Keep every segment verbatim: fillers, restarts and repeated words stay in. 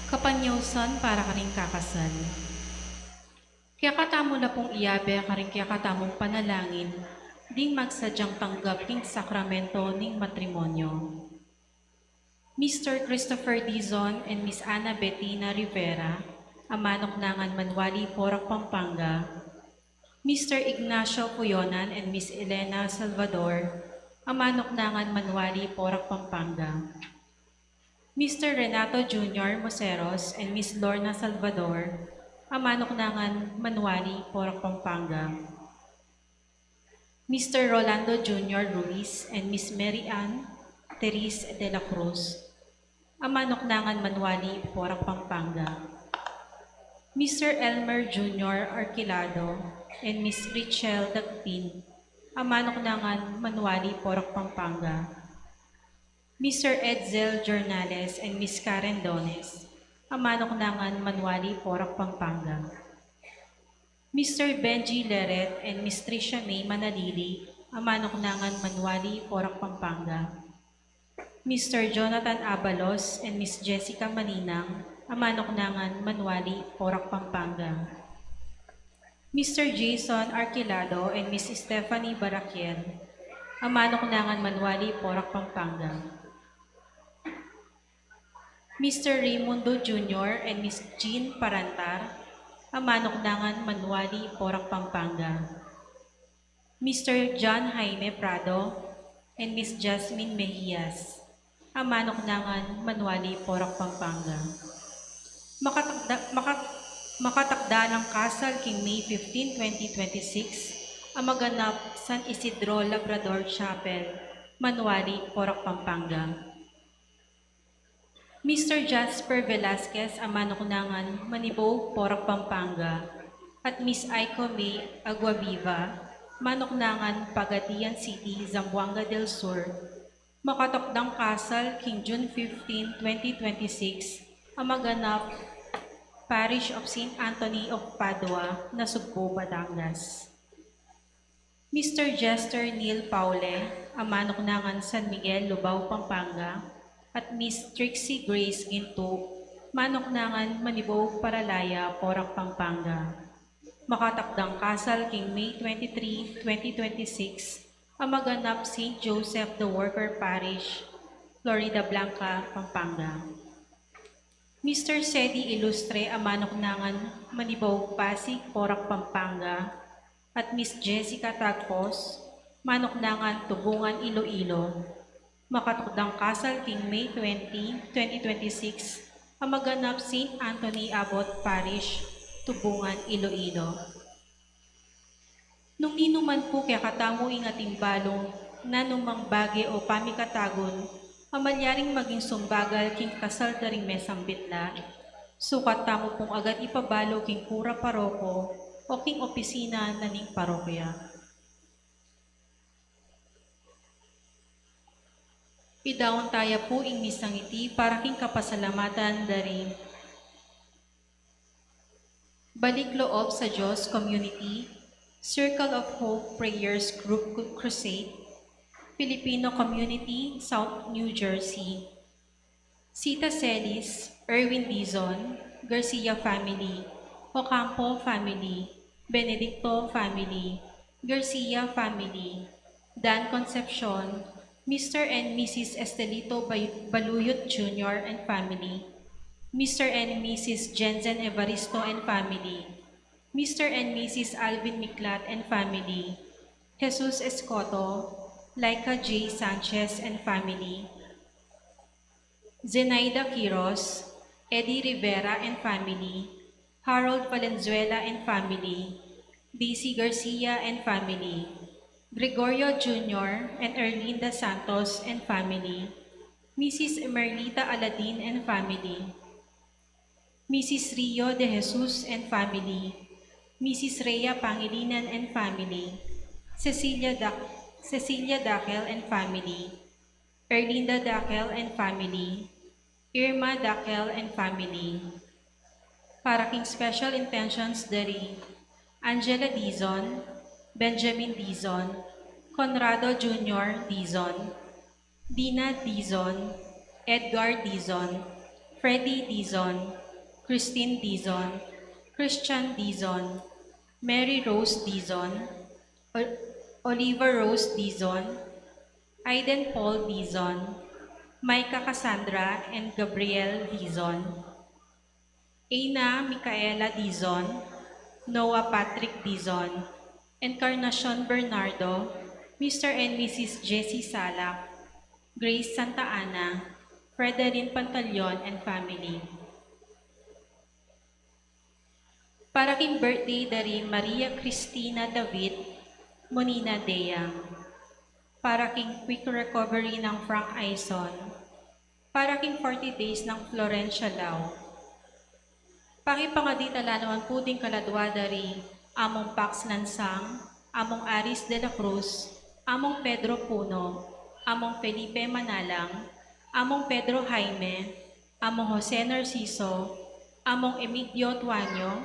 Kapanyausan para karing kakasal. Kekatamu la pung iabe karing kekatamung panalangin ding magsadyang tanggap king sakramento ning matrimonyo. Mister Christopher Dizon and Miss Ana Bettina Rivera, a manuknangan Manuali, Porac, Pampanga. Mister Ignacio Puyonan and Miss Elena Salvador, a manuknangan Manuali, Porac, Pampanga. Mister Renato Junior Moseros and Miss Lorna Salvador, a manuknangan Manuali, Porac, Pampanga. Mister Rolando Junior Ruiz and Miss Mary Ann Therese de la Cruz, a manuknangan Manuali, Porac, Pampanga. Mister Elmer Junior Arquilado and Miss Richelle Dagpin, a manuknangan Manuali, Porac, Pampanga. Mister Edsel Jornales and Miss Karen Dones, a manuknangan Manuali, Porac, Pampanga. Mister Benji Leret and Miss Tricia May Manalili, a manuknangan Manuali, Porac, Pampanga. Mister Jonathan Abalos and Miss Jessica Maninang, a manuknangan Manuali, Porac, Pampanga. Mister Jason Arquilado and Miss Stephanie Baraquiel, a manuknangan Manuali, Porac, Pampanga. Mister Raimundo Junior and Miss Jean Parantar, a manuknangan Manuali, Porac, Pampanga. Mister John Jaime Prado and Miss Jasmine Mejias, a manuknangan Manuali, Porac, Pampanga. Makatakda, makat, makatakdang kasal king May fifteen, twenty twenty-six, a maganap San Isidro Labrador Chapel, Manuali, Porac, Pampanga. Mister Jasper Velasquez, a manuknangan Manibog, Porac, Pampanga, at Miss Aiko May Aguaviva, manuknangan Pagadian City, Zamboanga del Sur, makatakdang kasal king June fifteen, twenty twenty-six, a maganap Parish of Saint Anthony of Padua, Nasugbu, Batangas. Mister Jester Neil Paule, a manuknangan San Miguel, Lubao, Pampanga, at Miss Trixie Grace Ginto, manuknangan Manibog, Paralaya, Porac, Pampanga. Makatakdang kasal king May twenty-three, twenty twenty-six, a maganap Saint Joseph the Worker Parish, Floridablanca, Pampanga. Mister Sedi Ilustre, a manuknangan Manibog, Pasig, Porac, Pampanga, at Miss Jessica Tagpos, manuknangan Tubungan, Iloilo. Makatakdang kasal king May twenty, twenty twenty-six, a maganap Saint Anthony Abbot Parish, Tubungan, Iloilo. Nung ninu man pu kekatamu ing atin balung nanumang bage o pamikatagun a malyaring maging sumbagal king kasal da ring mesambit la, sukat tamu pung agad ipabalu king kura paroko o king opisina na ning parokya. Pidaun taya pu ing misang iti para king kapasalamatan da ring Balik Loob sa Diyos Community, Circle of Hope Prayers Group Crusade, Filipino Community, South New Jersey. Sita Celis, Erwin Dizon, Garcia family, Ocampo family, Benedicto family, Garcia family, Dan Concepcion, Mister and Missus Estelito Bay-, Baluyot Junior and family, Mister and Missus Jensen Evaristo and family, Mister and Missus Alvin Miklat and family, Jesus Escoto, Laika J Sanchez and family, Zenaida Quiros, Eddie Rivera and family, Harold Valenzuela and family, Daisy Garcia and family, Gregorio Junior and Erlinda Santos and family, Missus Emerlita Aladin and family, Missus Rio de Jesus and family, Missus Rhea Pangilinan and family, Cecilia Dac-, Cecilia Daquel and family, Erlinda Daquel and family, Irma Daquel and family. Para king special intentions da ri Angela Dizon, Benjamin Dizon, Conrado Junior Dizon, Dina Dizon, Edgar Dizon, Freddy Dizon, Christine Dizon, Christian Dizon, Mary Rose Dizon, Ol-, Oliver Rose Dizon, Aiden Paul Dizon, Micah Cassandra and Gabriel Dizon, Eina Micaela Dizon, Noah Patrick Dizon, Encarnacion Bernardo, Mister and Missus Jessie Salak, Grace Santa Ana, Fredelin Pantaleon and family. Para king birthday da ri Maria Cristina David, Monina Deyang. Para king quick recovery nang Frank Aison. Para king forty days nang Florencia Lau. Pakipangadi tala naman pu ding kaladua da ri Among Pax Lansang, Among Aris de la Cruz, Among Pedro Puno, Among Felipe Manalang, Among Pedro Jaime, Among Jose Narciso, Among Emigdio Tuaño,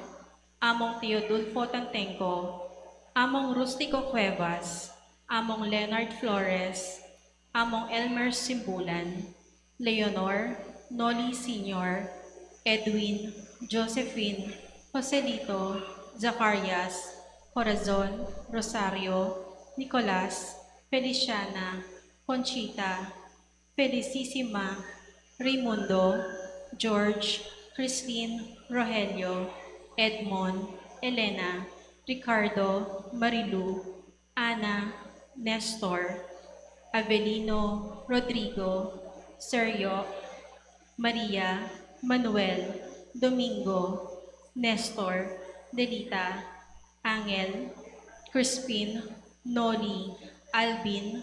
Among Teodulfo Tantengco, Among Rustico Cuevas, Among Leonard Flores, Among Elmer Simbulan, Leonor, Noli Senior, Edwin, Josephine, Joselito, Zacarias, Corazon, Rosario, Nicolas, Feliciana, Conchita, Felicissima, Raimundo, George, Christine, Rogelio, Edmond, Elena, Ricardo, Marilu, Ana, Nestor, Avelino, Rodrigo, Sergio, Maria, Manuel, Domingo, Nestor, Delita, Angel, Crispin, Noli, Alvin,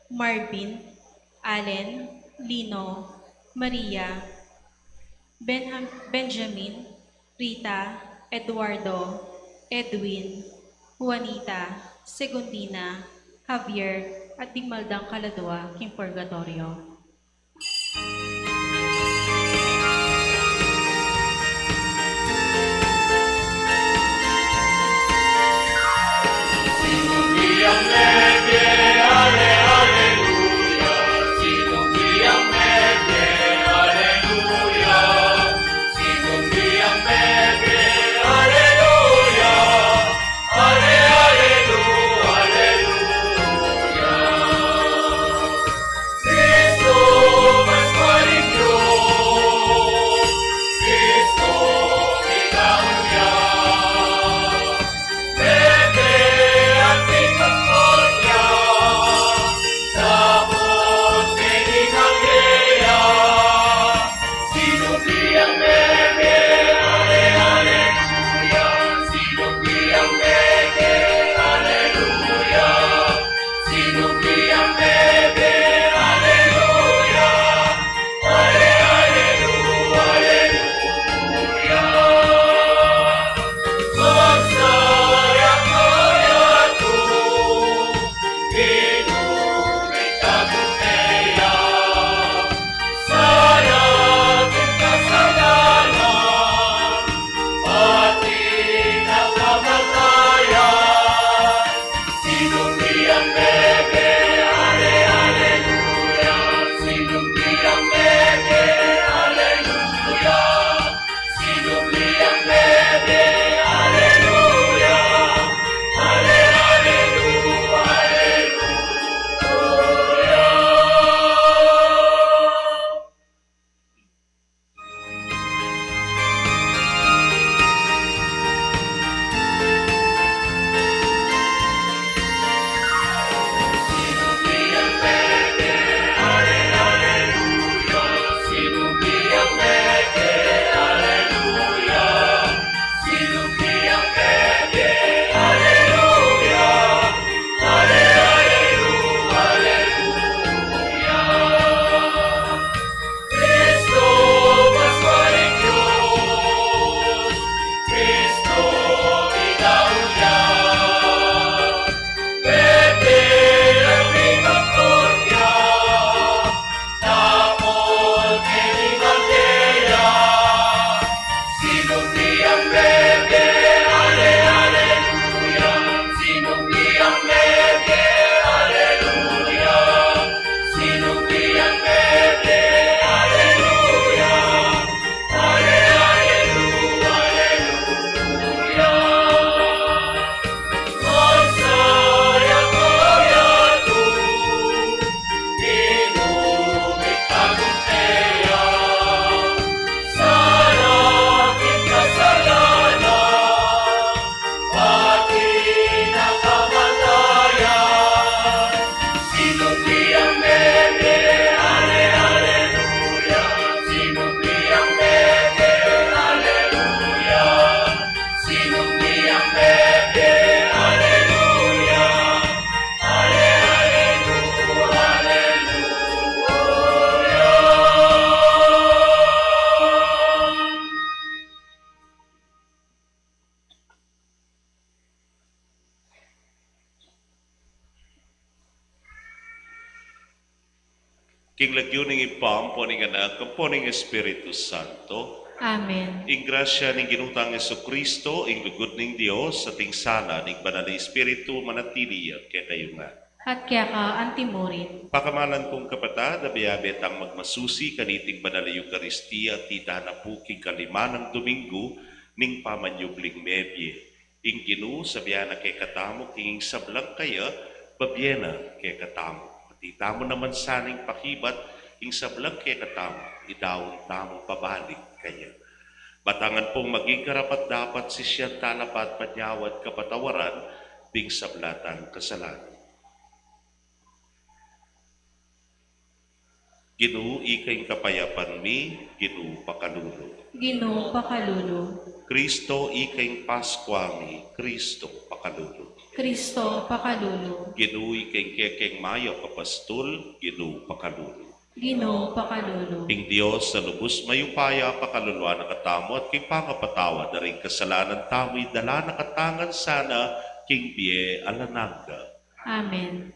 Marvin, Allen, Lino, Maria, Benham-, Benjamin, Rita, Eduardo, Edwin, Juanita, Segundina, Javier, at ding mal dang kaladua king purgatoryo. King lagyu ning Ibpa, ampo ning Anak, ampo ning Espiritu Santo. Amen. Ing grasya ning Ginu tang Jesucristo, ing lugud ning Dios, at ing sala ning Banal a Espiritu, manatili ya kekayu ngan. At keka antimurin. Pakamalan kung kapatad, abe-abe tang magmasusi kaniting Banal a Eukaristia, at ita na pu king kalima nang Domingo ning pamanyubling mebie. Ing Ginu, sabian na kekatamu, king sablang kaya, babie na kekatamu. At itamu naman sana ing pakibat, ing sablang kekatamu, idaun tamu pabalik kaya. Batangan pung maging karapat-dapat sisian tala pa at panyawad kapatawaran ding sabla tang kasalanan. Ginu, ika ing kapayapan mi, Ginu, pakalulu. Ginu, pakalulu. Kristo, ika ing Paskua mi, Kristo, pakalulu. Kristo, pakalulu. Ginu, ika ing kekeng mayap a pastul, Ginu, pakalulu. Ginu, pakalulu. Ing Dios a lubus mayupaya, pakaluluan na katamu at king pangapatawad da ring kasalanan tamu, idala na katamu ngan sana king bie alang angga. Amen.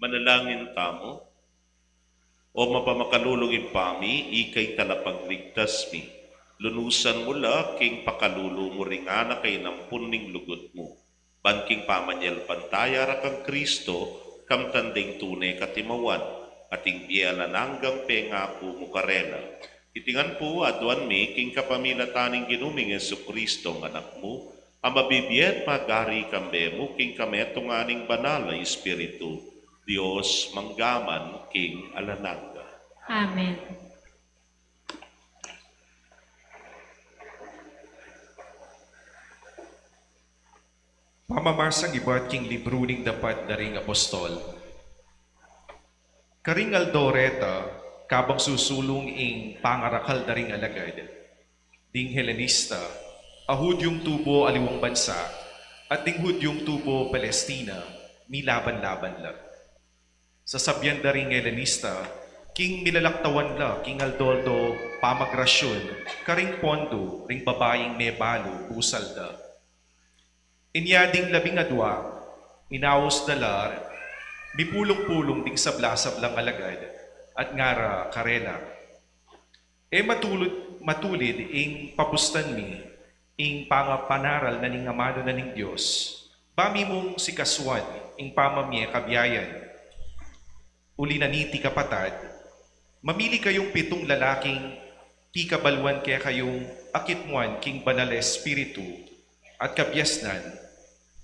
Manalangin tamu. O mapamakalulung Ibpa mi, ika ing talapagligtas mi. Lunusan mu la king pakalulu mu ring anak a inampun ning lugud mu. Ban king pamanyalpantaya ra kang Kristo, kamtan deng tune katimawan, at ing bie alang anggang pengaku mu karela. Iti ngan pu, aduan mi king kapamilatan ning Ginu ming Jesucristo, ing Anak mu, a mabibie at mag-ari kambe mu king kametungan ning Banal a Espiritu, Dios mangga man king alang angga. Amen. Pamamasang ibat king libru ning Dapat da ring Apostol. Karing aldo reta, kabang susulung ing pangarakal da ring alagad, ding Helenista a Hudyung tubo aliwang bansa, at ding Hudyung tubo Palestina, milaban-laban la. Sasabian da ring Helenista, king milalaktawan la king aldo-aldo pamagrasyun karing pondu ring babaing mebalu busal da. Inya ding labing adua, inaus da la mipulung-pulung ding sabla-sablang alagad at ngara karela, E matulid, matulid ing papustan mi ing pangapanaral na ning Amanu na ning Dios, ba mi mung sikasuan ing pamamie kabiayan. Uli na niti, kapatad, mamili kayung pitung lalaking pikabaluan kekayung akitmuan king Banal a Espiritu at kabiasnan,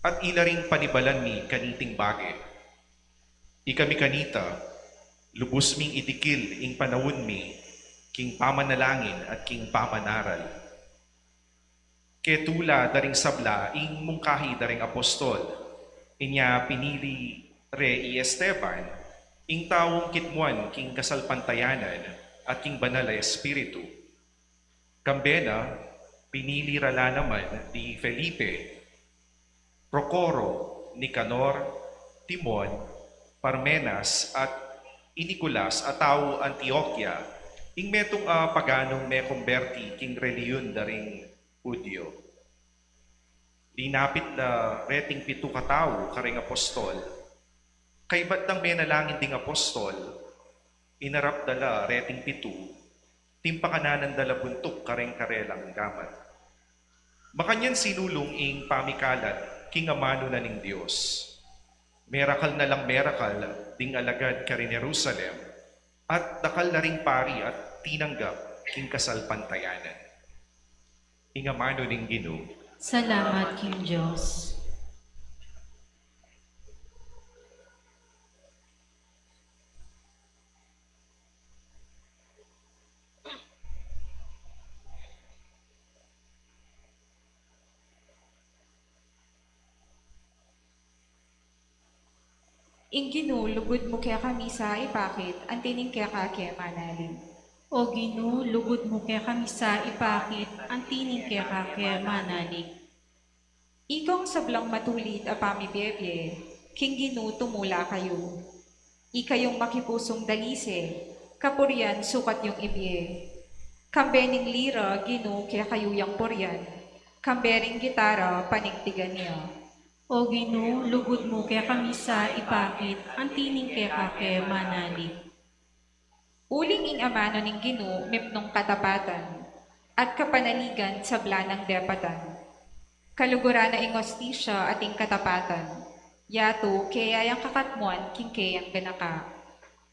at ila ring panibalan mi kaniting bage. Ikami kanita, Lubus ming idikil ing panaun mi king pamanalangin at king pamanaral. Ketula da ring sabla ing mungkahi da ring apostol, inya pinili re i Esteban, ing taung kitmuan king kasalpantayanan at king Banal a Espiritu. Kambe na, pinili ra la naman di Felipe, Procoro, Nicanor, Timon, Parmenas, at i Nicolas a tau Antioquia, ing metung a paganung mekumberti king reliyun da ring Judio. Linapit la reting pitu katau karing apostol. Kaybat dang menalangin ding apostol, inarap da la reting pitu, timpakanan da la buntuk kareng karelang gamat. Makanyan sinulung ing pamikalat king amanu na ning Dios. Merakal na lang merakal ding alagad karin Jerusalem, at dakal na ring pari at tinanggap king kasalpantayanan. Ing amanu ning Ginu. Salamat king Dios. Ing Ginu, lugud mu kekami sa ipakit, anti ning keka ke manalig. O Ginu, lugud mu kekami sa ipakit, anti ning keka ke manalig. Ikong sablang matulit a pamibiebie, king Ginu tumula kayu. Ikayung makipusung dalise, kapurian sukat yung ibie. Kambe ning lira, Ginu, kekayu yang purian. Kambe ring gitara, panigtigan ya. O Ginu, lugud mu kekami sa ipakit, anti ning keka ke manalig. Uling ing amanu ning Ginu mipnung katapatan, at kapanaligan sabla nang depatan. Kaluguran na ing ostisya at ing katapatan, yatu keya yang kakatmuan king keyang ganaka.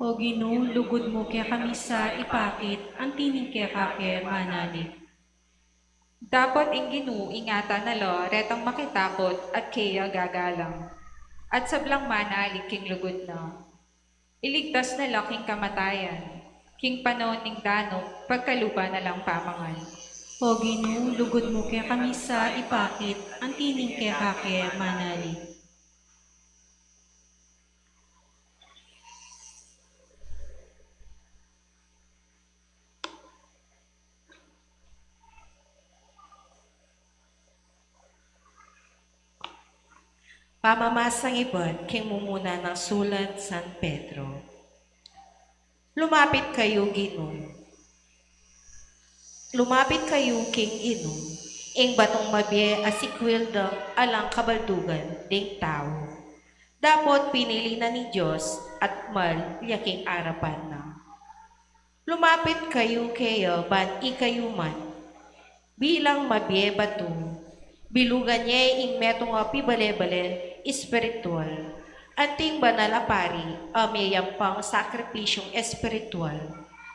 O Ginu, lugud mu kekami sa ipakit, anti ning keka ke manalig. Dapot ing Ginu ingatan na la retang makitakut at keya gagalang, at sablang manalig king lugud na. Iligtas na la king kamatayan, king panaun ning danup, pagkalupa na lang pamangan. O Ginu, lugud mu kekami sa ipakit, anti ning keka ke manalig. Pamamasang ibat king mumuna nang sulat San Pedro. Lumapit kayu, Ginu. Lumapit kayu king Ginu, ing batung mabie a sikwil dang alang kabaldugan ding tau. Dapot pinili na ning Dios at mal ya king arapan na. Lumapit kayu keya ban ikayu man, bilang mabie batu, bilugan ye ing metung a pibale-bale espiritual, anting banal a pari a meyampang sakripisyung espiritual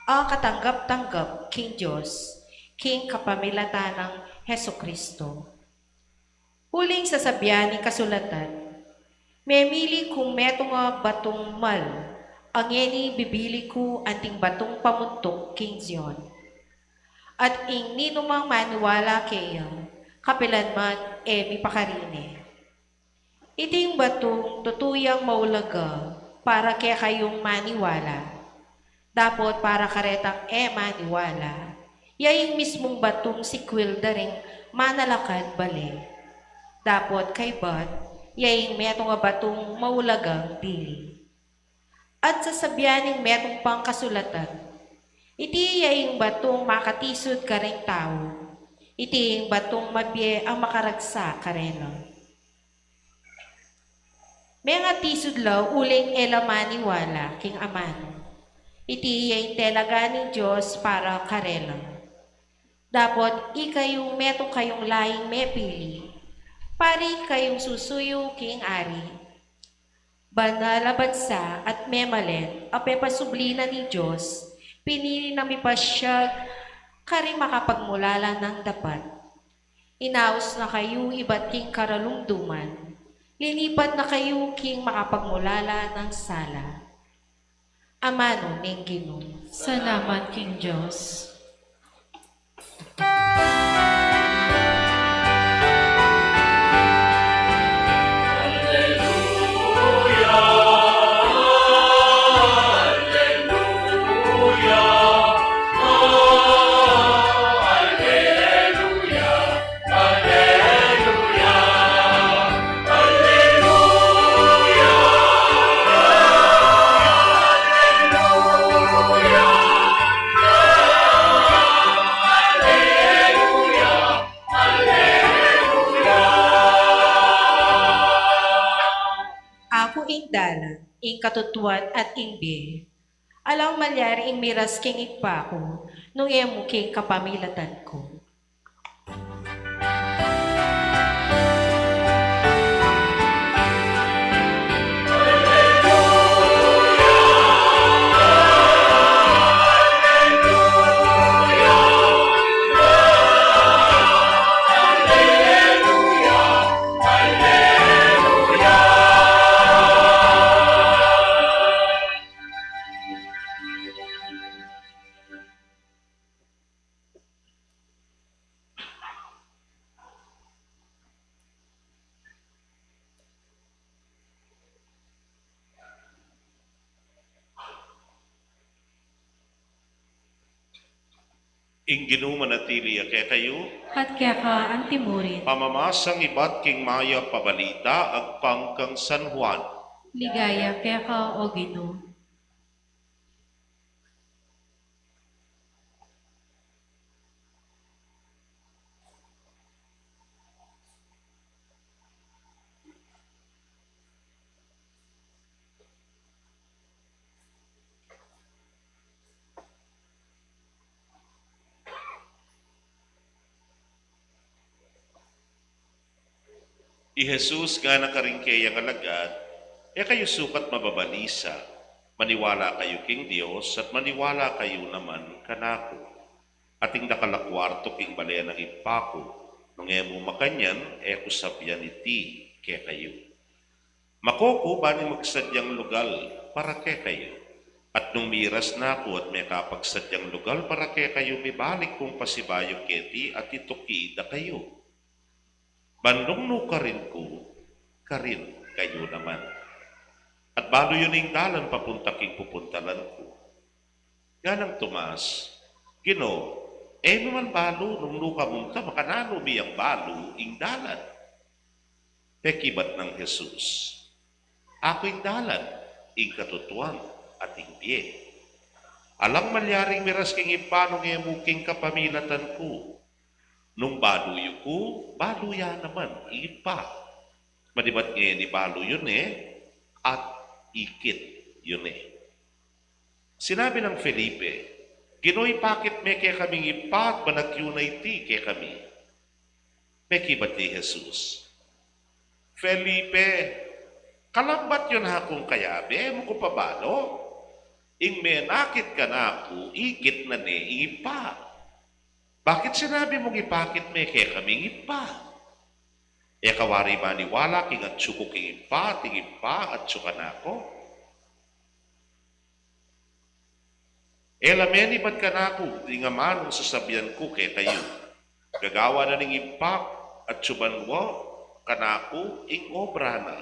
a katanggap-tanggap king Dios, king kapamilatan nang Jesucristo. Uling sasabian ning kasulatan, memili kung metung a batung mal, a ngeni bibili ku anting batung pamuntuk king Zion. At ing ninumang maniwala keya, kapilan man e mipakarine. Iting batung tutu yang maulaga para kekayung maniwala. Dapot para karetang e maniwala, ya ing mismung batung sikwil da ring manalakad bale. Dapot kaybat, ya ing metung a batung maulagang dili. At sasabian ning metung pang kasulatan, iti ya ing batung makatisud kareng tau, iti ing batung mabie a makaragsa karela. Mengatisud la uling e la maniwala king amanu. Iti ya ing telaga ning Dios para karela. Dapot ikayu metung kayung laing mepili, pari kayung susuyu king ari, banal a bansa at memalen a pepasubli na ning Dios, pinili nang mipasyag karing makapagmulala nang dapat. Inaus na kayu ibat king karalumduman, linipat na kayu king makapagmulala nang sala. Amanu ning Ginu. Salamat king Dios. Aku ing dalan, ing katutuan, at ing bie. Alang malyari ing miras king Ibpa ku, nung e mu king kapamilatan ku. Ing Ginu manatili ya kekayu. At keka antimurin. Pamamasang ibat king mayap a balita agpang kang San Juan. Ligaya keka, O Ginu. I Jesus ngana karing keyang alagad, "E kayu sukat mababalisa, maniwala kayu king Dios at maniwala kayu naman kanaku. Atin dakal a kuartu king bale nang Ibpa ku, nung e mu makanyan, e ku sabian iti kekayu. Makuku ban ing magsadyang lugal para kekayu. At nung miras na ku at mekapagsadyang lugal para kekayu, mibalik kung pasibayu keti at ituki da kayu. Ban nung nu karin ku, karin kayu naman. At balu yu ning dalan papunta king pupuntalan ku." Nganang Tomas, "Ginu, e mi man balu nung nu ka munta, makananu mi yang balu ing dalan?" Pekibat nang Jesus, "Aku ing dalan, ing katutuan, at ing bie. Alang malyaring miras king Ibpa nung e mu king kapamilatan ku. Nung balu yu ku, balu ya naman ing Ibpa. Manibat ngeni balu yu ne, at ikit yu ne." Sinabi nang Felipe, "Ginu, ipakit me kekami ing Ibpa, at banag yu na iti kekami." Mekibat ya i Jesus, "Felipe, kalambat yu na kung kayabe, e mu ku pa balu? Ing menakit kanaku, ikit na ne ing Ibpa. Bakit sinabi mung ipakit me kekami ing Ibpa? E ka wari maniwala king atsu ku king Ibpa, at ing Ibpa atsu kanaku? E la menibat kanaku ding amanung sasabian ku kekayu. Gagawan na ning Ibpa ku atsu banua kanaku ing obra na.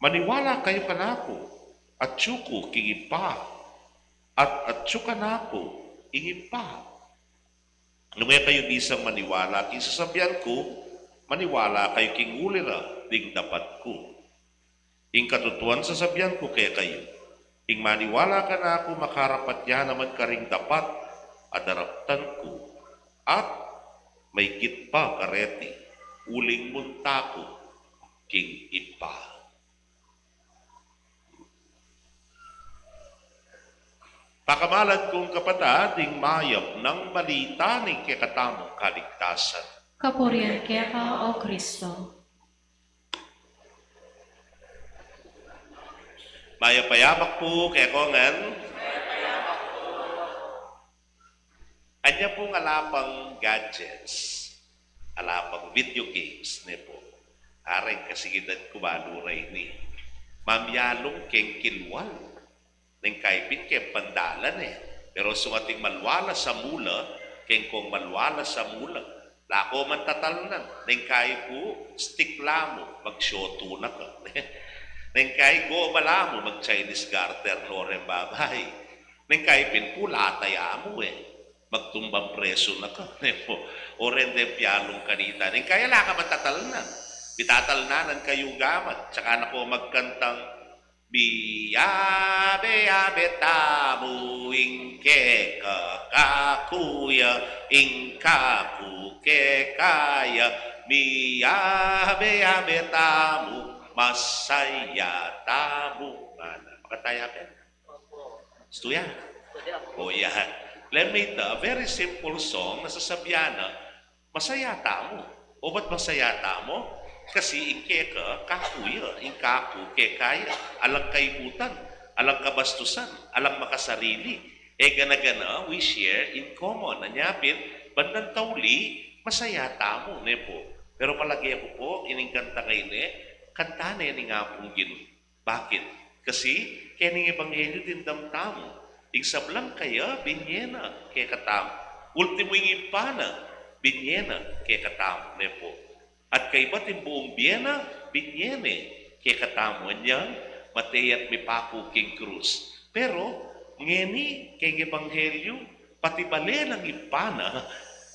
Maniwala kayu kanaku, atsu ku king Ibpa, at atsu kanaku ing Ibpa." Nung e kayu bisang maniwala king sasabian ku, maniwala kayu king uli ra ding dapat ku. Ing katutuan sasabian ku kekayu, ing maniwala kanaku makarapat ya naman karing dapat a daraptan ku, at maigit pa kareti, uling munta ku king Ibpa. Pakamalan kung kapatad, ing mayap nang balita ning kekatamung kaligtasan. Kapurian keka, O Kristo. Mayap a yabak pu kekongan. Anya pung ala pang gadgets, ala pang video games, ne pu. Areng kasigidan ku balu ra ini. Mamyalung keng kilwal. Neng kayi pin keng pandalan e. Pero sung ating malwalas a mula, keng kong malwalas a mula. Lako man tatalnan, neng kayi pu, stick la mu, mag-shotu na ka. Neng kayi goma la mu, mag-Chinese garter no reng babai. Neng kayi pin pu, lata ya mu e. Magtumbang presu na ka, ne pu. O reng deng pialung kanita. Neng kayi la ka man tatalnan. Pitatalnan kayu gamat. Tsaka na ko magkantang, miyabe-yabe tamu, ing keka kaku ya, ing kaku keka ya, miyabe-yabe tamu, masaya tamu. Mana, makataya ka? Gusto ya? O ya. Let me tell, a very simple song na sasabian na, masaya tamu. O ba't masaya tamu? Kasi ing keka, kaku ya, ing kaku, keka ya. Alang kaibutan, alang kabastusan, alang makasarili. E gana-gana, we share in common. Anya pin, bandang tauli, masaya tamu, ne pu. Pero palage ku pu, ining kanta ngeni, kanta ne ning Apung Ginu. Bakit? Kasi, keni ing ebanghelyu dimdam tamu. Ing sablang kaya, binye na kekatamu. Ultimu ing Ibpa na, binye na kekatamu, ne pu. At kaybat ing buung bie na, binye ne kekatamu. Anyang mate at mipaku king krus. Pero, ngeni, keng ebanghelyu, pati bale nang Ibpa na,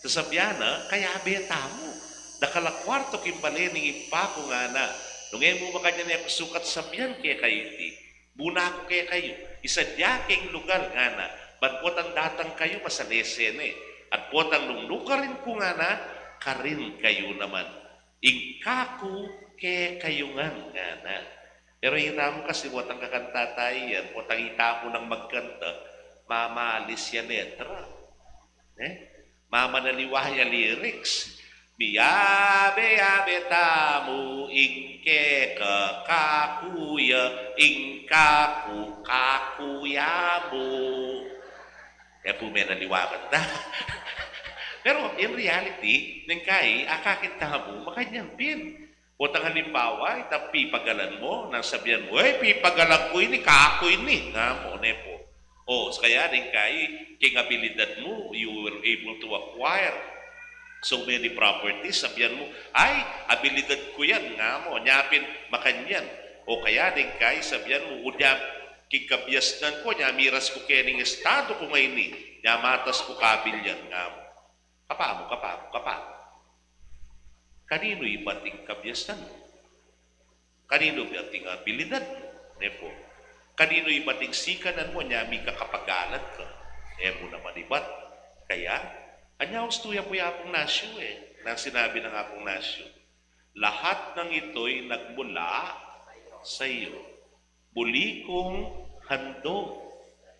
sasabian na, kayabe tamu. Dakal a kuartu king bale ning Ibpa ku, ngana. Nung e mu makanyan, e ku sukat sabian kekayu iti. Bu na ku kekayu, isadya keng lugal, ngana. Ban potang datang kayu, masalese ne. At potang nung nukarin ku, ngana, karin kayu naman. Ing kaku kekayu ngan, ngana. Pero itamu kasi potang kakanta tayu yan, potang itamu nang magkanta, mamalis ya letra. E? Mamanaliwa ya lyrics. Miyabe-yabe tamu, ing keka kaku ya, ing kaku, kaku ya mu. E pu, menaliwa kanta. Pero in reality, neng kayi, akakit tamu, makanyan pin. Potang halimbawa, itang pipagalan mu, nang sabian mu, "Uy, pipagalan ku ini, kaku ini," nga mu, ne pu. O, kaya neng kayi, king abilidad mu, you were able to acquire so many properties, sabian mu, "Ay, abilidad ku yan," nga mu, nya pin makanyan. O kaya neng kayi, sabian mu, "Unya, king kabiasnan ku, nya miras ku keni ing estado ku ngeni, nya matas ku kabilyan," nga mu. Kapamu, kapamu, kapamu. Kaninu ibat ing kabiasnan mu? Kaninu ibat ing abilidad mu? Ne pu. Kaninu ibat ing sikanan mu, nya mika kapagalan ka? E mu naman ibat. Kaya, anya ustu ya pu i Apung Nasyu e. Nang sinabi nang Apung Nasyu, "Lahat ng ito'y nagmula sa iyo." Buli kung handog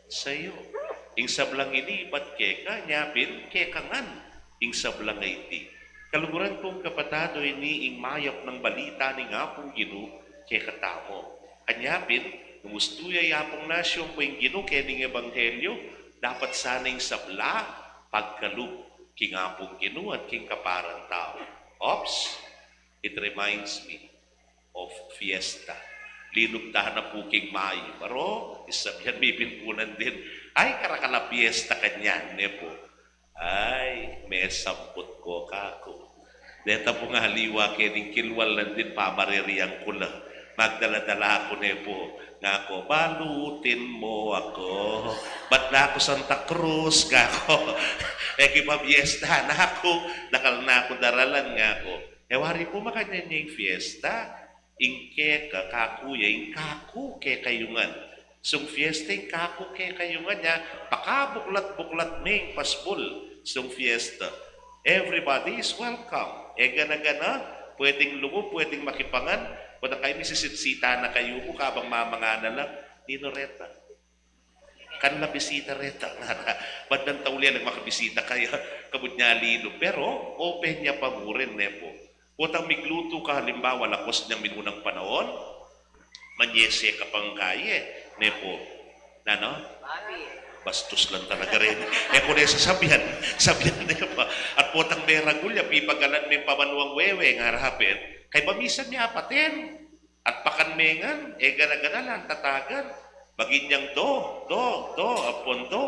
sa iyo. Ing sablang ini ibat keka, nya pin keka ngan ing sablang iti. Kaluguran kung kapatad, o ini ing mayap nang balita ning Apung Ginu kekatamu. Anya pin, nung ustu ya i Apung Nasyu, ampo ing Ginu keni ing ebanghelyu, dapat sana ing sabla pagkalub king Apung Ginu at king kaparang tau. Oops, it reminds me of fiesta. Linub ta na pu king Mayu. Baro, isabian mi pin pu nandin, "Ay, karakal a fiesta kanyan," ne pu. Ay, mesamput ko kaku. Deta pung aliwa keni king kilwal nandin, pamaririan ku la. Magdala-dala ku, ne pu. Nga ku, "Balutin mo ako. Bat na ku Santa Cruz," nga ku. E ki pa fiesta na ku. Dakal na ku daralan, nga ku. E wari pu, makanyan ya ing fiesta, ing keka kaku ya, ing kaku kekayu ngan. Sung fiesta ing kaku kekayu ngan, nya pakabuklat-buklat me ing pasbul sung fiesta. Everybody is welcome. E gana-gana, pwedeng lugub, pwedeng makipangan, potang kayu misisitsita na kayu pu, kabang mamangan na lang, "Ninu reta?" Kanla bisita reta, ngara. Bandang tauli alang makabisita kaya, kabud nya linub. Pero open ya pa mu rin, ne pu. Potang miglutu ka, halimbawa, lakwas nyang minunang panaun, manyese ka pang kaye, ne pu. Nanu? Bastos lang talaga rin. E ku ne sasabian, sabian ne pa. At potang meragul ya, pipagalan me ing pamanuang wewe, ngara pin. Kaybat misan miyapaten. At pakan me ngan, e gana-gana lang tatagan. Baginyang do, do, do, ampon do,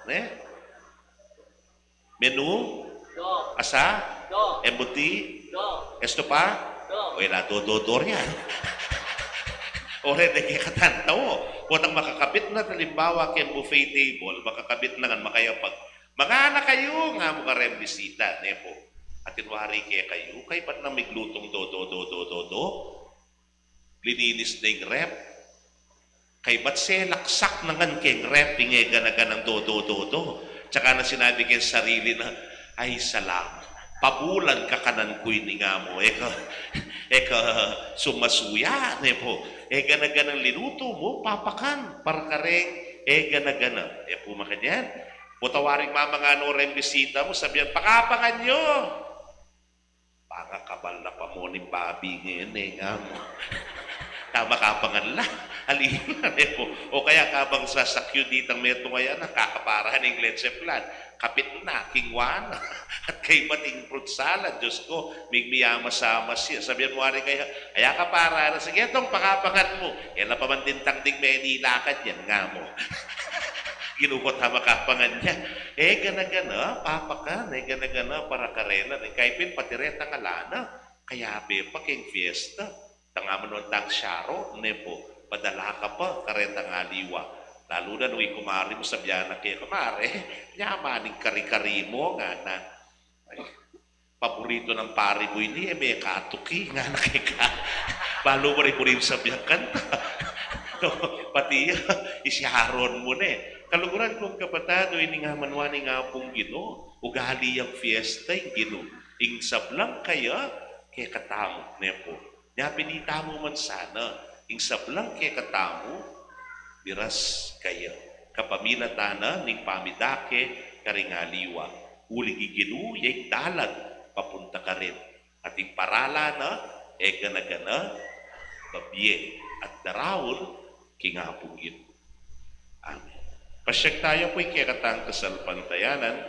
ne? Menu? Do. Asa? Do. Embuti? Do. Esto pa? Do. O, ila do, do, do rian. O, re, de kekatan tau. Potang makakabit na, alimbawa, keng buffet table, makakabit na ngan, makayapag. Mangana kayu, ngamu kareng bisita, ne pu. Atin wari kekayu, kaybat nang miglutung do, do, do, do, do, do. Lininis na ing ref. Kaybat selaksak na ngan keng ref ing e gana-ganang do, do, do, do. Tsaka na sinabi keng sarili na, "Ay, salamat. Pabulan kakanan ku ini," ngamu. E ka, e ka sumasuya, ne pu. E gana-ganang linutu mu, papakan, para kareng e gana-gana. E pu makanyan. Potang waring mamanganu reng bisita mu, sabian, "Pakapangan yu." Pangakabal la pa mu ning babi ngeni, ngamu. Tama, kapangan la. Alina, ne pu. O kaya kabang sasakyu ditang metung ayan, kakapara ning leche flan. Kapit na, kingwa na. At kaybat ing fruit salad, Diyos ko, migmiyamas-amas ya. Sabian mu wari kaya, "Aya kapara na, sige tong pakapangan mu." E la pa man dintang ding menilakad yan, ngamu. Ginu ku, tama, kapangan ya. E gana-gana, papakan, e gana-gana, para karela. Ning kaybat pin pati retang ala na. Kayabe pa keng fiesta. Tang amanwan tang saro, ne pu. Padala ka pa, karetang aliwa. Lalu na nung ing kumari mu sabian na keka, "Kumare, nyaman ing kari-kari mu," ngana. Ay, "Paborito nang pari mu ini, e me katuki," ngana keka. Balu mu rin, mu rin sabian kanta. Pati ya, isiaron mu ne. Kaluguran kung kapatad, o ini nga manwa ning Apung Ginu, ugali yang fiesta ing Ginu. Ing sablang kaya, kekatamu, ne pu. Nya pin itamu man sana, ing sablang kekatamu, miras kaya. Kapamilatan na ning pamidake karing aliwa. Uling ing Ginu ya ing dalan papunta karin. At ing paralan na, e gana-gana, babie at daraun king Apung Ginu. Amen. Pasyag taya pu ing kekatang kasalpantayanan,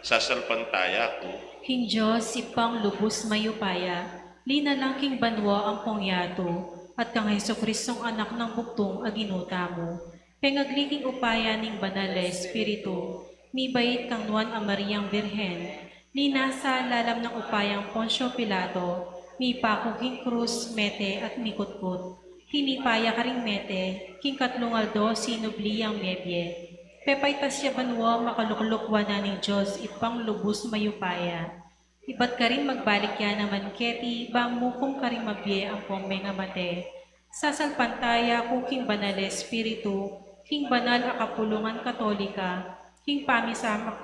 sasalpantaya ku. King Dios, Ibpang lubus mayupaya, linalang king banua ampong yatu, at kang Jesucristong Anak nang Bugtung a Ginu tamu, pengagli king upaya ning Banal a Espiritu, mibait kang Nuan a Mariang Birhen, linasa lalam nang upayang Poncio Pilato, mipaku king krus, mete at mikutkut. Tinipa ya karing mete, king katlung aldo sinubli yang mebie. Pepaitas ya banua, makalukluk wanan ning Dios Ibpang lubus mayupaya. Ibat karin magbalik ya naman keti, bang mukum karing mabie ampong mengamate. Sasalpantaya ku king Banal a Espiritu, king banal a kapulungan Katolika, king pamisamak,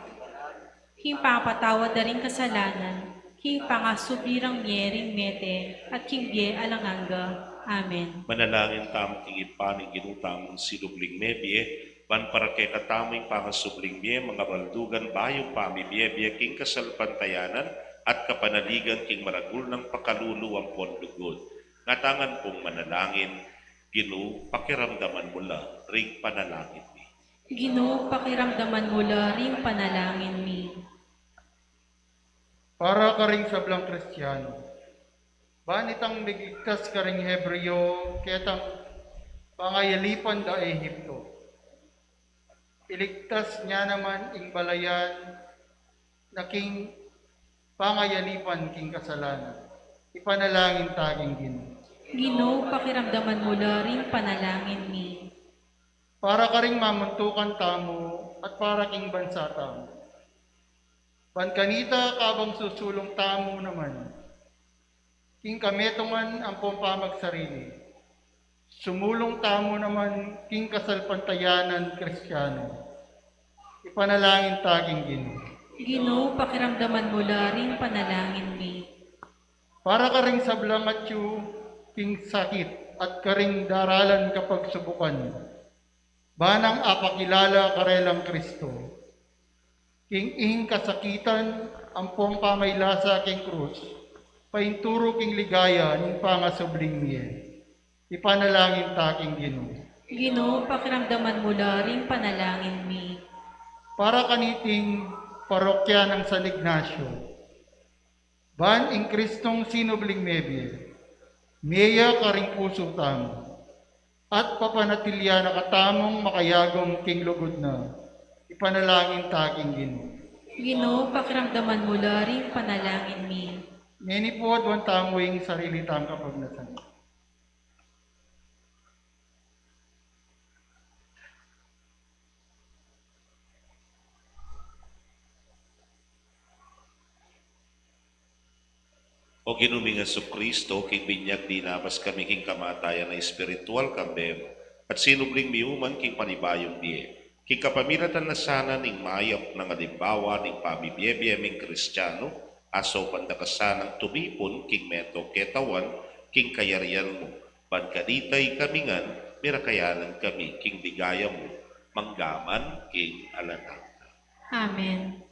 king pangapatawad da ring kasalanan, king pangasubli rang mie ring mete, at king bie alang angga. Amen. Manalangin tamu king Ibpa ning Ginu tamung sinubling mebie, ban para kekatamu ing pangasubling mie, mangabaldugan bayung pamibie-bie king kasalpantayanan at kapanaligan king maragul nang pakalulu ampon lugud. Ngatamu ngan pung manalangin, Ginu, pakiramdaman mu la ring panalangin mi. Ginu, pakiramdaman mu la ring panalangin mi. Para karing sablang Kristiano, ban itang migligtas karing Hebreo ketang pangayalipan da Ehipto, iligtas ne naman ing balayan na king pangayalipan king kasalanan. Ipanalangin ta king Ginu. Ginu, pakiramdaman mu la ring panalangin mi. Para karing mamuntukan tamu at para king bansa tamu. Ban kanita, kabang susulung tamu naman king kametungan ampong pamagsarili, sumulung tamu naman king kasalpantayanan Kristiano. Ipanalangin ta king Ginu. Ginu, pakiramdaman mu la ring panalangin mi. Para karing sablang atyu king sakit at karing daralan kapagsubukan, ban nang apakilala karelang Kristo king ing kasakitan ampong pamailasa king krus, painturu king ligaya ning pangasubling mie. Ipanalangin ta king Ginu. Ginu, pakiramdaman mu la ring panalangin mi. Para kaniting parokya nang San Ignacio, ban ing Kristong sinubling mebie, mie ya karing pusu tamu. At papanatilian na katamung makayagum king lugud na. Ipanalangin ta king Ginu. Ginu, pakiramdaman mu la ring panalangin mi. Ngeni pu, aduan tamu ing sarili tang kapagnasan. O Ginu ming Jesucristo, king binyag dinabas kami king kamatayan a espiritual kambe mu, at sinubling miuman king panibayung bie. King kapamilatan na sana ning mayap nang alimbawa ning pamibie-bie ming Kristiano, asaupan da ka sanang tumipun king meto ketawan king kayarian mu, ban kanita ikami ngan mirakayanan kami king ligaya mu, manggaman king alang angga. Amen.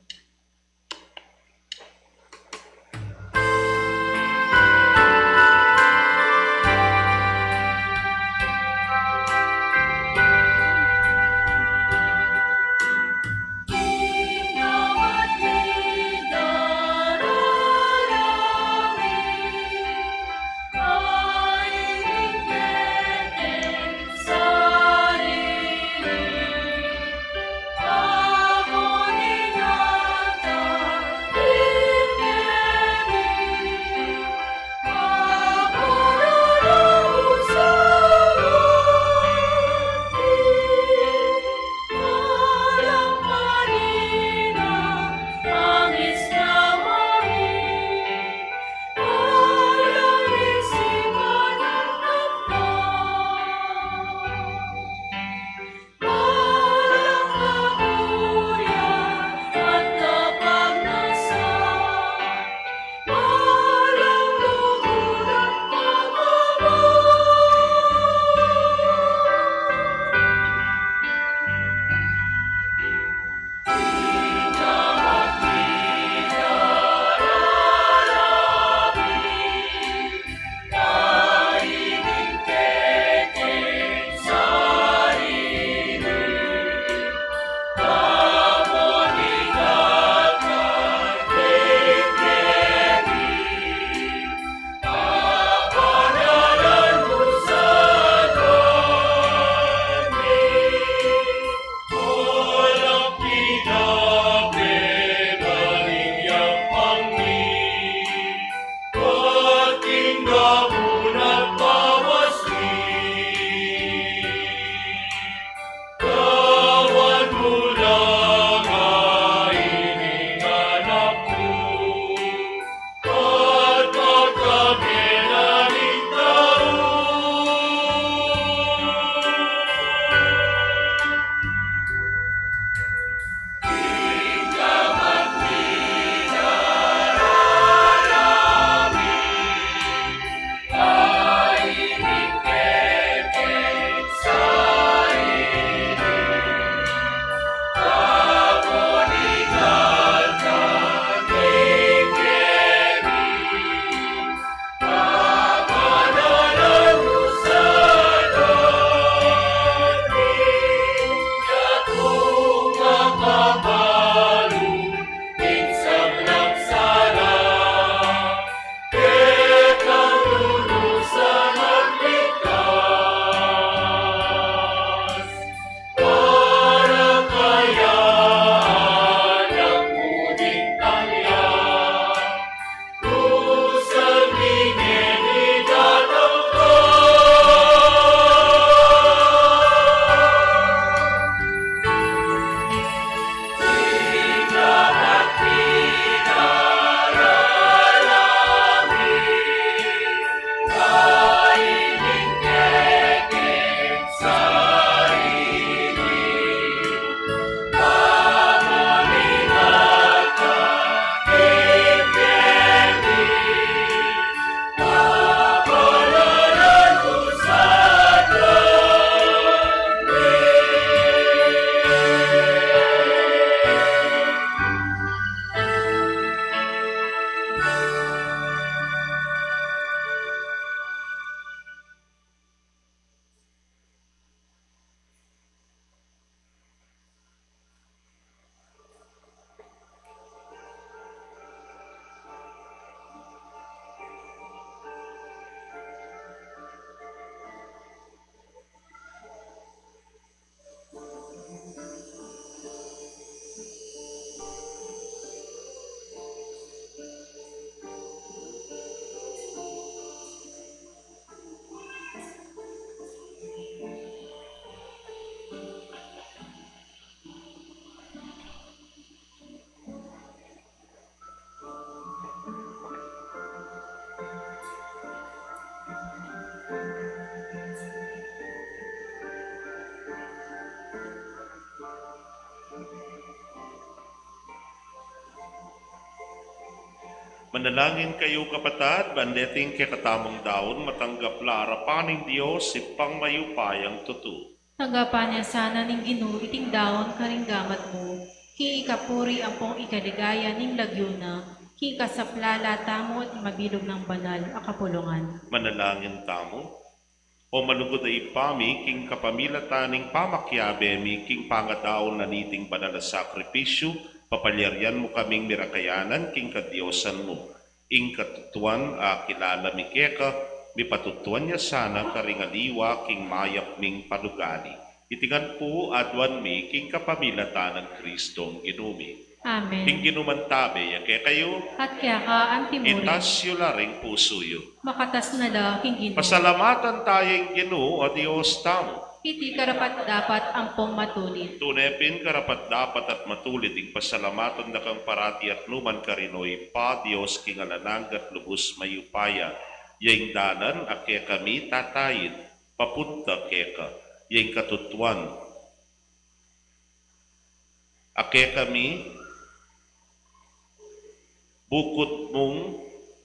Manalangin kayu, kapatad, ban deting kekatamung daun matanggap la arapan ning Dios, Ibpang mayupayang tutu. Tanggapan na sana ning Ginu iting daun karing gamat mu, king ikapuri ampong ikaligaya ning lagyu na, king ikasaplala tamu at mabilug nang banal a kapulungan. Manalangin tamu. O malugud a Ibpa mi, king kapamilatan ning pamakiabe mi king pangadaun na niting banal a sakripisyu, papalyarian mu kaming mirakayanan king kadiosan mu. Ing katutuan a kilala mi keka, mipatutuan ya sana karing aliwa king mayap ming panugali. Iti ngan pu aduan mi king kapamilatan nang Kristong Ginu mi. Amen. Ing Ginu mantabe ya kekayu. At keka anti mu rin. Itas yu la ring pusu yu. Makatas na la king Ginu. Pasalamatan taya ing Ginu a Dios tamu. Iti karapat-dapat ampong matulid. Tune pin karapat-dapat at matulid ing pasalamatan da kang parati at nukarin man, O Ibpa, Dios king alang angga at lubus mayupaya. Ya ing dalan a kekami tataid papunta keka, ya ing katutuan a kekami bukud mung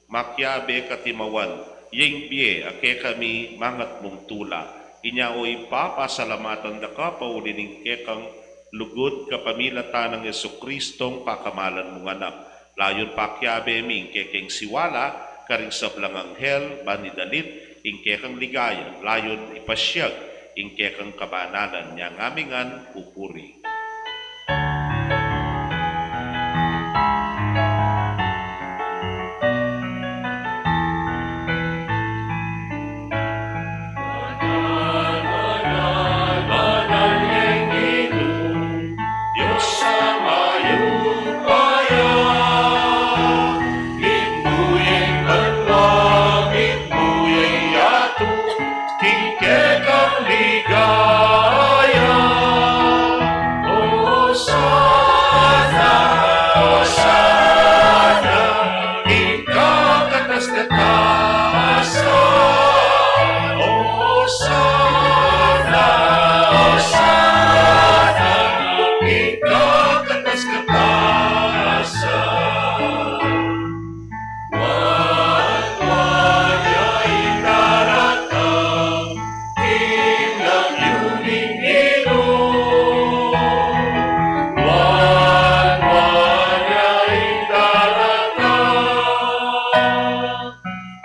makiabe katimawan, ya ing bie a kekami mangat mung tula. Inya, O Ibpa, pasalamatan da ka pauli ning kekang lugud kapamilatan nang Jesucristong pakamalan mung Anak. Layun pakiabe mi ing kekeng siwala karing sablang anghel, ban idalit ing kekang ligaya, layun ipasyag ing kekang kabanalan. Inya ngami ngan pupuri. Banal, banal, banal yang Ginu, Dios a mayupaya, mimuyang banua, mimuyang yatu, king kekang ligaya. Osana, Osana, king kakatas-katasan. Osana, Osana, king kakatas-katasan. Nuan, nuan ya ing daratang king lagyu ning Ginu. Nuan, nuan ya ing daratang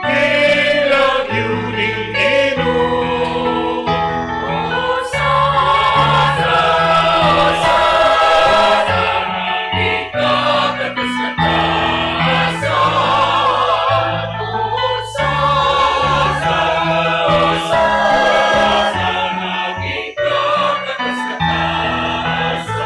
king lagyu ning Ginu. Osana, Osana, king kakatas-katasan. Osana, Osana, king kakatas-katasan.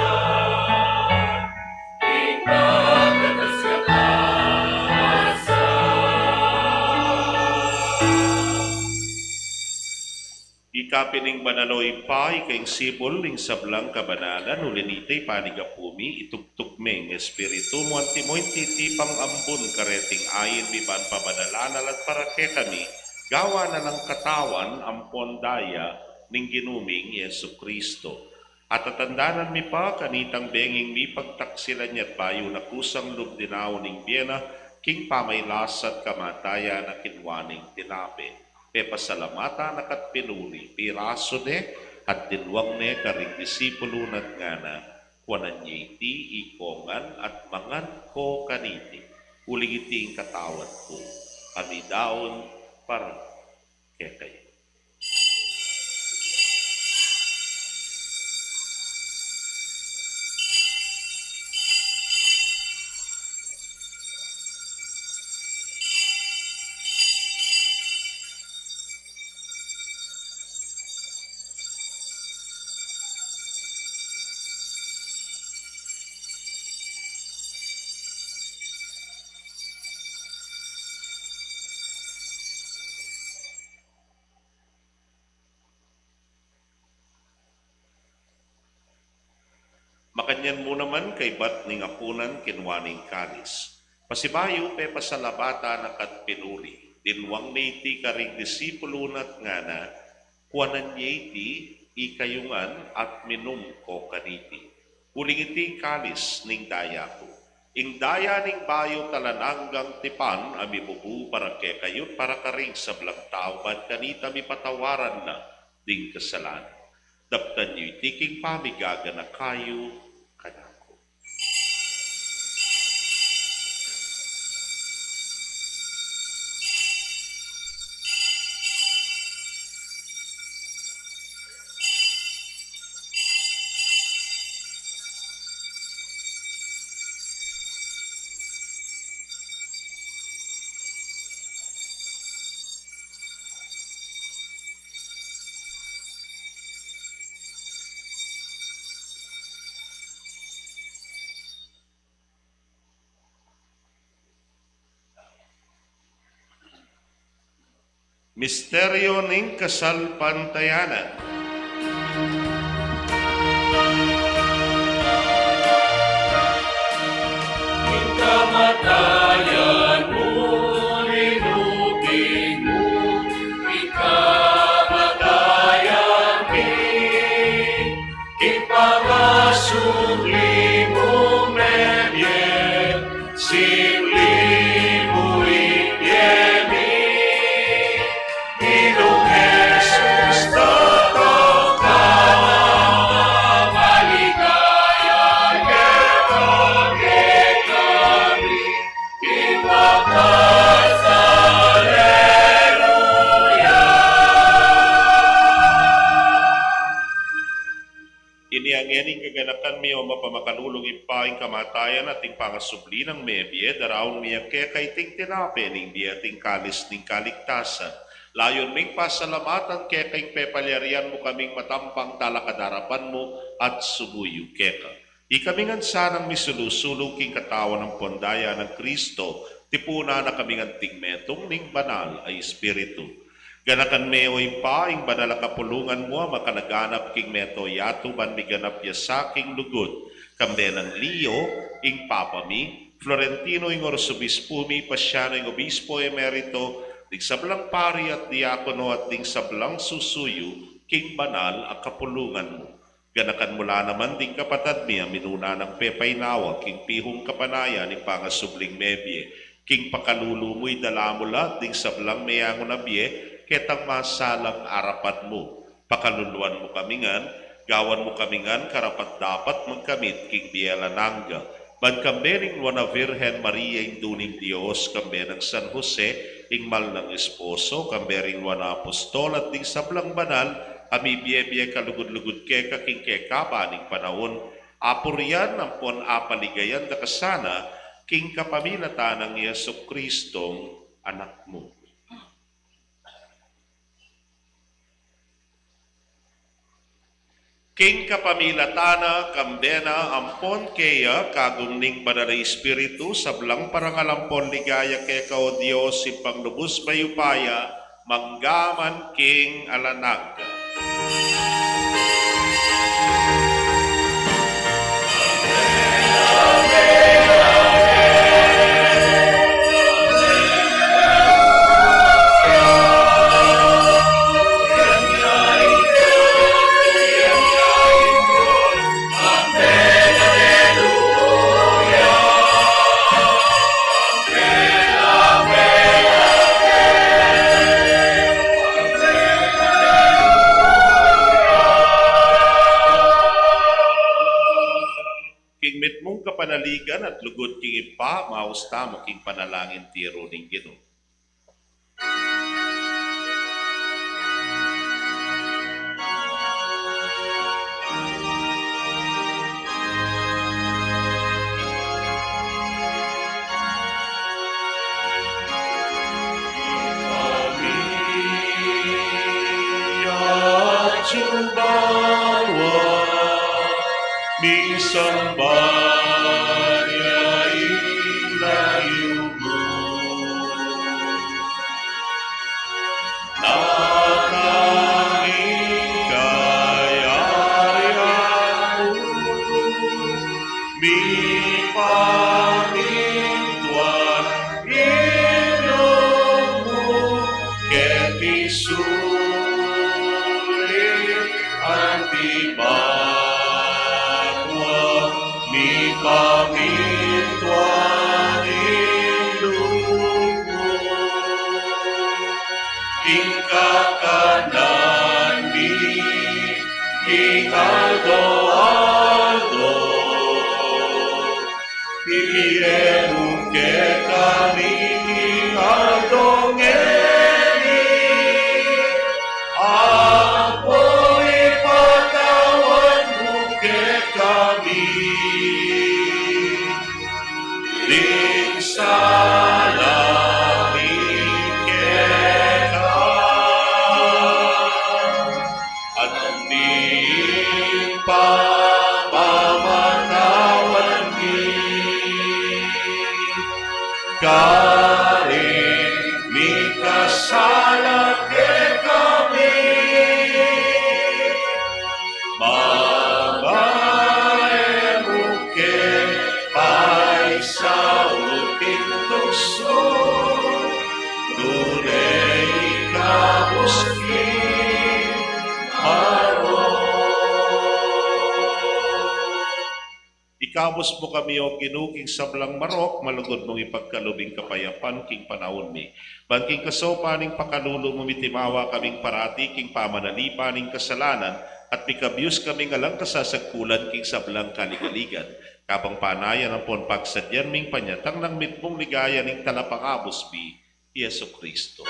Ika pin ing banal, o Ibpa, ika ing sibul ning sablang kabanalan, uli nita ipanyawad mi, itugtug me ing Espiritu mu, antimo ing titipang ambun kareting ain mi ban pabanalan na la at para kekami, gawan na lang katawan ampon daya ning Ginu ming Jesucristo. At tatandanan mi pa kanitang benging mipagtaksilan ya at bayu na kusang lub dinaun ing bie na, king pamagkasakit at kamatayan na, kinua neng tinape, pepasalamatan na ka at pinuri, pirasu ne at dinwang ne karing disipulu na at ngana: Kuanan ye iti ikongan at mangan ko kaniti, uling iti ing katawan ku a midaun para kekayu. Makanyan mu naman kaybat ning apunan, kinua ne ing kalis, pasibayu pepasalamatan na ka at pinuri, dinwang ne iti karing disipulu na at ngana: Kuanan ye iti ikayu ngan at minum ko kaniti, uling iti ing kalis ning daya ku, Ing daya ning bayu at alang anggang tipan a mibubu para kekayu at para karing sablang tau, ban kanita mipatawaran na ding kasalanan. Daptan yu iti king pamigaganaka yu kanaku. Misteryu ning kasalpantayanan. Ing kamatayan mu, linupig mu, ing kamatayan mi, ing pangasubli mung mebie, simuli mu ing bie mi, Ginung Jesus, totoo ka, maligaya keka, kekami, ing wakas. Aleluya. Ini ngeni ing kaganakan mi, o mapamakalulung Ibpa, ing kamatayan at ing pangasubli nang mebie, daraun mi keka iting tinape ning bie at ing kalis ning kaligtasan. Layun ming pasalamatan keka ing pepalyarian mu kaming matampang talakad king arapan mu at sumuyu keka. Ikami ngan sanang misulu-sulu king katawan ampon daya nang Kristo, tipunan na kami ngan ding metung ning Banal a Espiritu. Ganakan me, o Ibpa, ing banal a kapulungan mu a makalaganap king mabilug a yatu ban miganap ya sa king lugud, kambe nang Leo ing Papa mi, Florentino ing Arsobispu mi, Pasiano ing Obispo Emerito, ding sablang pari at diakono at ding sablang susuyu king banal a kapulungan mu. Ganakan mu la naman ding kapatad mi a minuna nang pepainawa king pihung kapanayan ning pangasubling mebie, king pakalulu mu idala mu la ding sablang meangun a bie ketang masalang arapan mu. Pakaluluan mu kami ngan, gawan mu kami ngan karapat-dapat magkamit king bie alang angga, ban kambe ning Nuan a Virgen Maria, Indu ning Dios, kambe nang San Jose, ing mal nang esposo, kambe ring nuan a apostol at ding sablang banal a mibie-bie kalugud-lugud keka king kekaban ning panaun, apurian ampon apaligayan da ka sana king kapamilatan nang Jesucristong Anak mu. King kapamilatan na, kambe na, ampon keya, kagum ning Banal a Espiritu, sablang parangal ampon ligaya keka, o Dios, Ibpang lubus mayupaya, mangga man king alang angga. King mitmung kapanaligan at lugud king Ibpa, maus tamu king panalangin tiru ning Ginu. Misamban ya ing lagyu mu. Datang ing kayarian mu, mipamintuan ing lub mu, keti sulip anti banua, mipamintuan aldo-aldo. Ibie mu kekami king aldo ngeni, ampo ipatawad mu kekami ding sala mi keka, anti ing pamamatawad mi karing mikasala kekami. Manga e mu ke paisaul king tuksu, nune ikabus king marok. Ikabus mu kami, O Ginu, king sablang marok, malugud mung ipagkalub ing kapayapan king panaun mi. Ban king kasaupan ning pakalulu mu, mitimawa kaming parati king pamanalipan ning kasalanan, at mikabius kaming alang kasasagkulan king sablang kaligaligan. Kabang panayan ampon pagsadyan ming panyatang nang mitmung ligaya ning Talapangabus mi, i Jesucristo.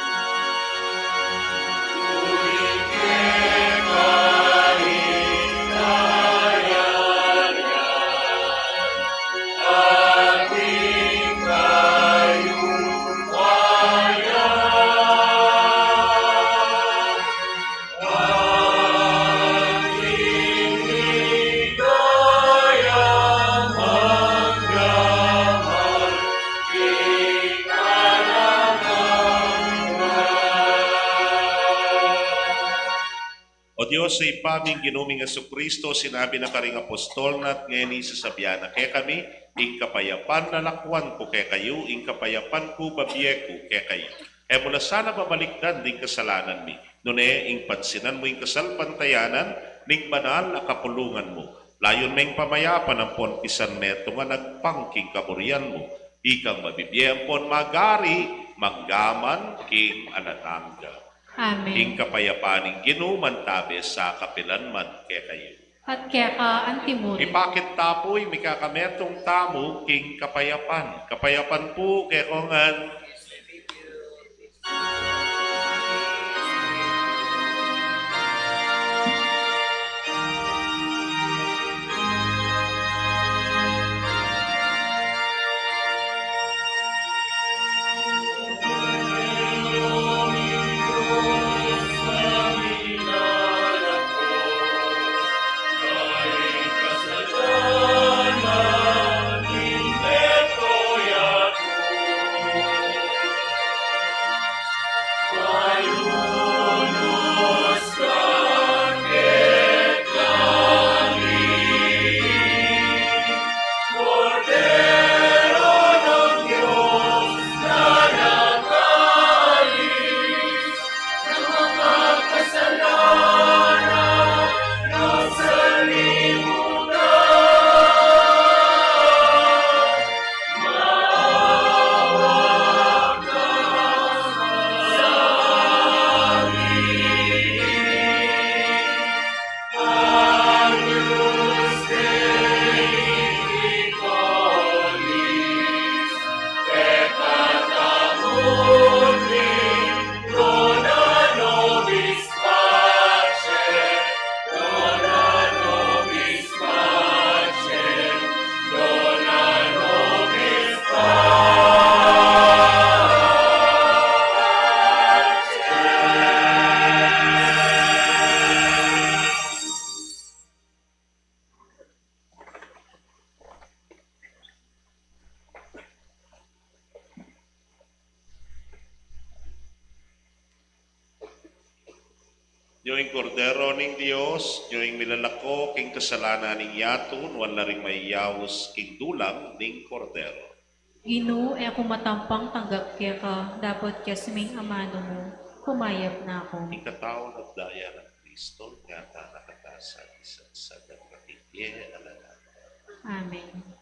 O Dios, Ibpa ming Ginu ming Jesucristo, sinabi na karing apostol na, at ngeni sasabian na kekami, ing kapayapan lalakwan ku kekayu, ing kapayapan ku babie ku kekayu. E mu la sana babalikdan ding kasalanan mi, nune ing pansinan mu ing kasalpantayanan ning banal a kapulungan mu. Layun meng pamayapan ampon pisan metung a nagpang king kaburian mu, ikang mabibie ampon magari manggaman king alang angga. Amen. Ing kapayapan ning Ginu mantabe sa kapilan man kekayu. At keka antimurin. Ipakit ta pu ing mikakametung tamu king kapayapan. Kapayapan pu kekongan. Nyo ing Kordero ning Dios, nyo ing milalako king kasalanan ning yatu, nuan la ring mayayaus king dulang ning Kordero. Ginu, e ku matampang tanggap keka, dapot kesu ming amanu mu, kumayap na ku. Ing katawan at daya nang Kristo, ingatan na katamu sa isa't sa dapit. Amen.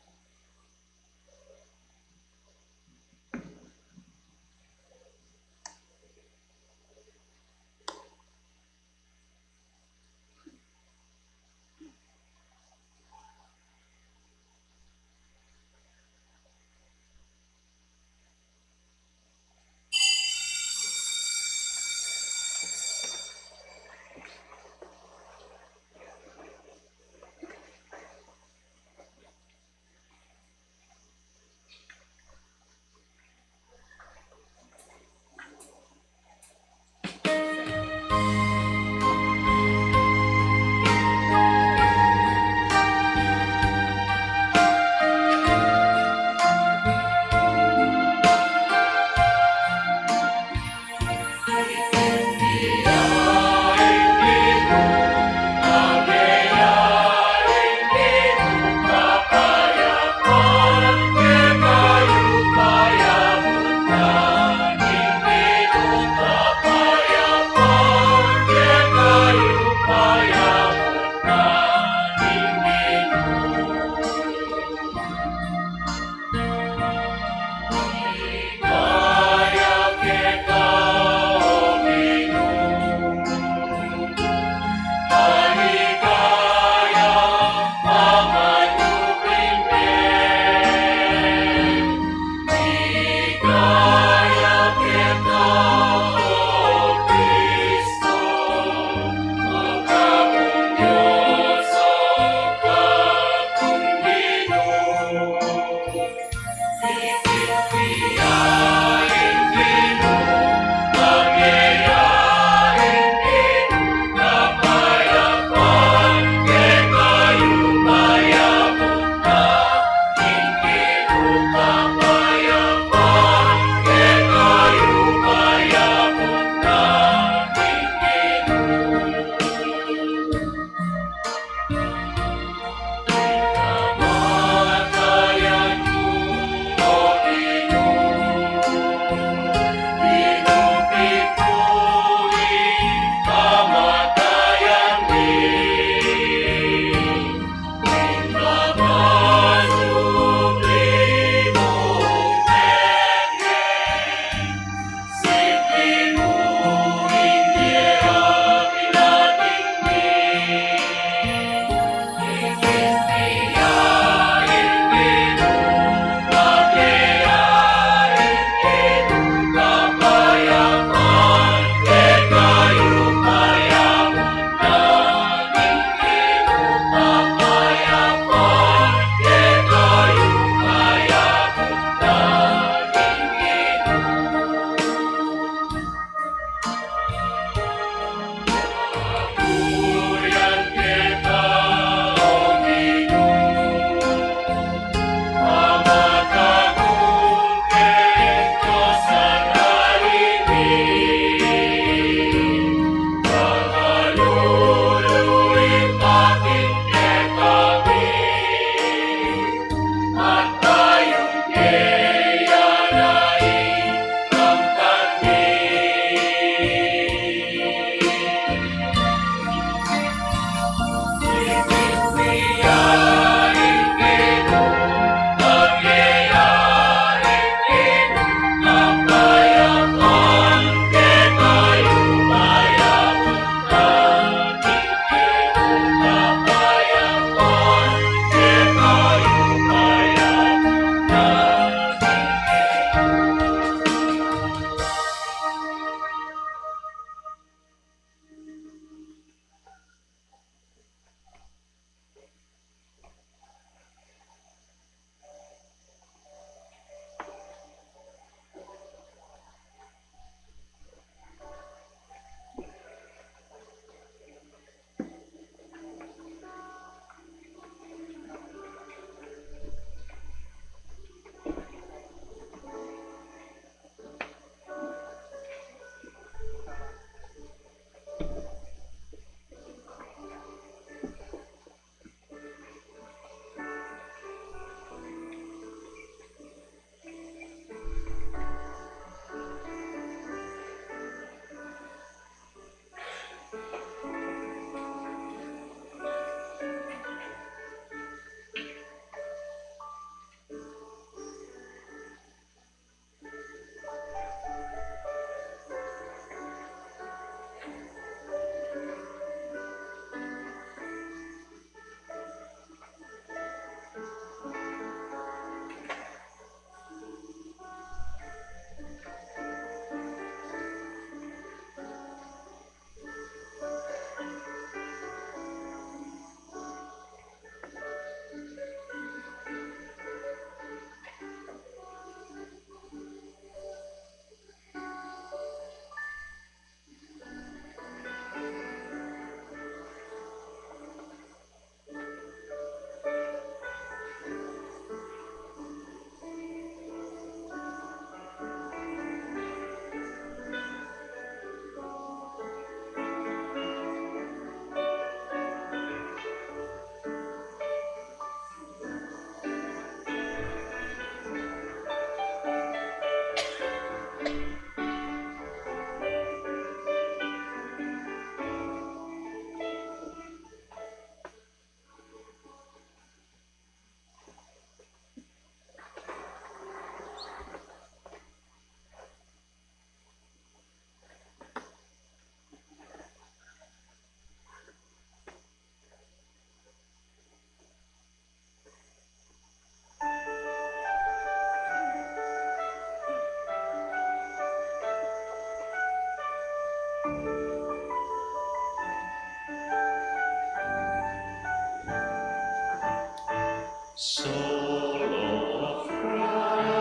Soul of Christ.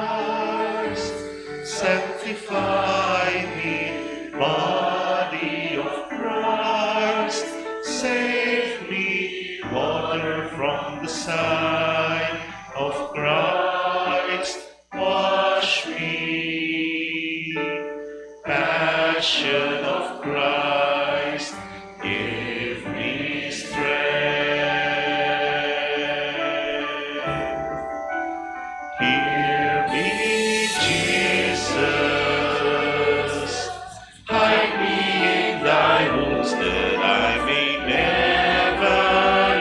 Sanctify me, body of Christ, save me, water from the side of Christ, wash me, passion of Christ, give me strength. Hear me, Jesus, hide me in thy wounds, that I may never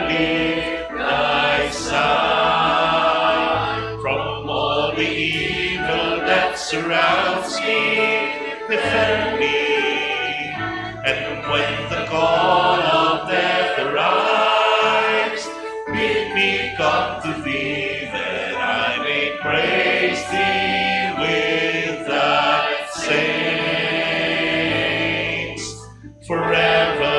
leave thy side. From all the evil that surrounds me, defend me. And when the call of death arrives, bid me come to thee, that I may praise thee with thy saints forever.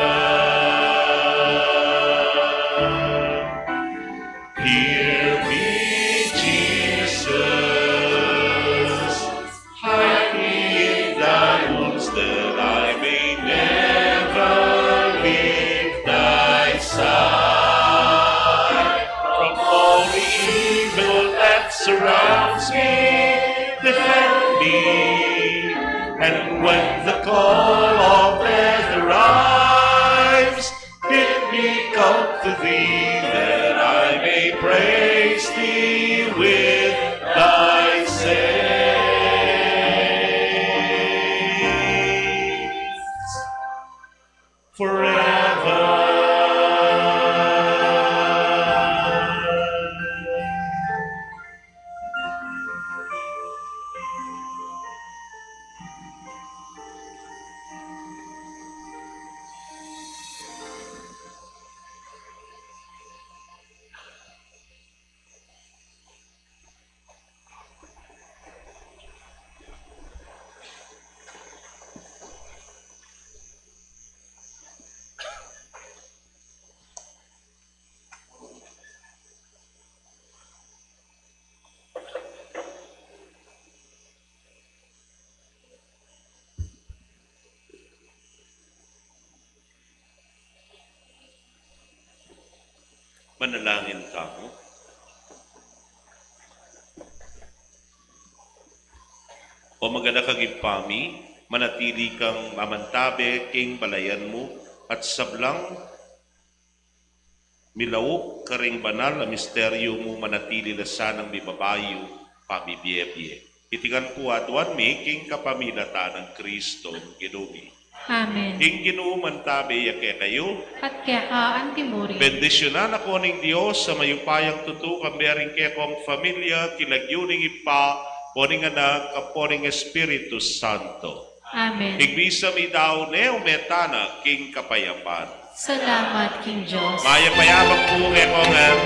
Hear me, Jesus, hide me in thy wounds, that I may never leave thy side. From all the evil that surrounds me, defend me. And when the call of death arrives, bid me come to thee, that I may praise thee with thy saints forever. Manalangin tamu. O maganakang Ibpa mi, manatili kang mamantabe king balayan mu, at sablang milaup karing banal a misteryu mu, manatili la sanang mibabayu pabibie-bie. Iti ngan pu aduan mi king kapamilatan nang Kristong Ginu mi. Amen. Ing Ginu mantabe ya kekayu. At keka antimurin. Bendisyunan na ko ning Dios a mayupayang tutu, kambe ring kekong familia, king lagyu ning Ibpa, ampo ning Anak, ampo ning Espiritu Santo. Amen. Ing misa mi daun ne, ume tana king kapayapan. Salamat king Dios. Mayap a yabak pu kekongan.